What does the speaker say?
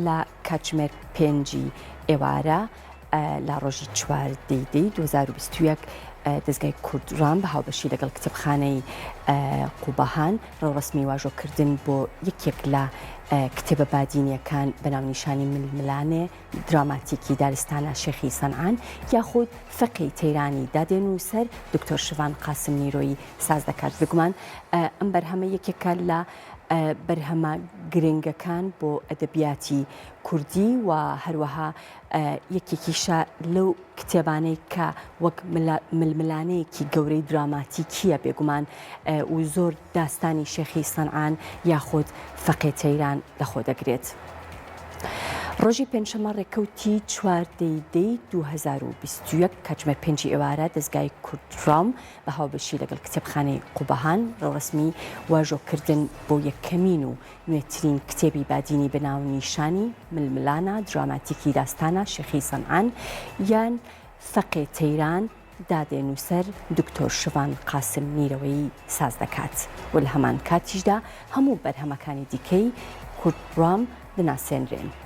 لە کاتژمێر پێنجی ئێوارە لە ڕۆژی چواردەی دەی 2021 دەزگای کوردڕام بە هاوبەشی لەگەڵ کتێبخانەی قوبەهان ڕێوڕەسمی واژۆکردن بۆ یەکێک لە کتێبە بادینیەکان بە ناونیشانی ململانێ دراماتیکی دارستانە شێخی سەنعان یاخود فەقێی تەیرانی دادێ نووسەر دکتۆر شڤان قاسم نیرۆیی ساز دەکات. بێگومان ئەم بەرهەمە یەکێکە لە بەرهەمە گرنگەکان بۆ ئەدەبیاتی کوردی و هەروەها یەکێکیشە لەو کتێبانەی کە وەک ململانێیەکی گەورەی دراماتیکییە بێگومان و زۆر داستانی شێخی سەنعان یاخود فەقێ تەیران لەخۆ دەگرێت. ڕۆژی پێنجشەممە ڕێکەوتی چواردەی دەی 2021 کاتژمێر پێنجی ئێوارە دەزگای کوردرام بە هاوبەشی لەگەڵ کتێبخانەی قوبەهان ڕێوڕەسمی واژۆکردن بۆ یەکەمین و نوێترین کتێبی بادینی بە ناونیشانی، ململانە دراماتیکی داستانە شێخی سەنعان، یان فەقێ تەیران، دادێ نووسەر دکتۆر شڤان قاسم نیرەوەیی ساز دەکات و لە هەمان کاتیشدا هەموو بەرهەمەکانی دیکەی کوردڕام دەناسێنرێن.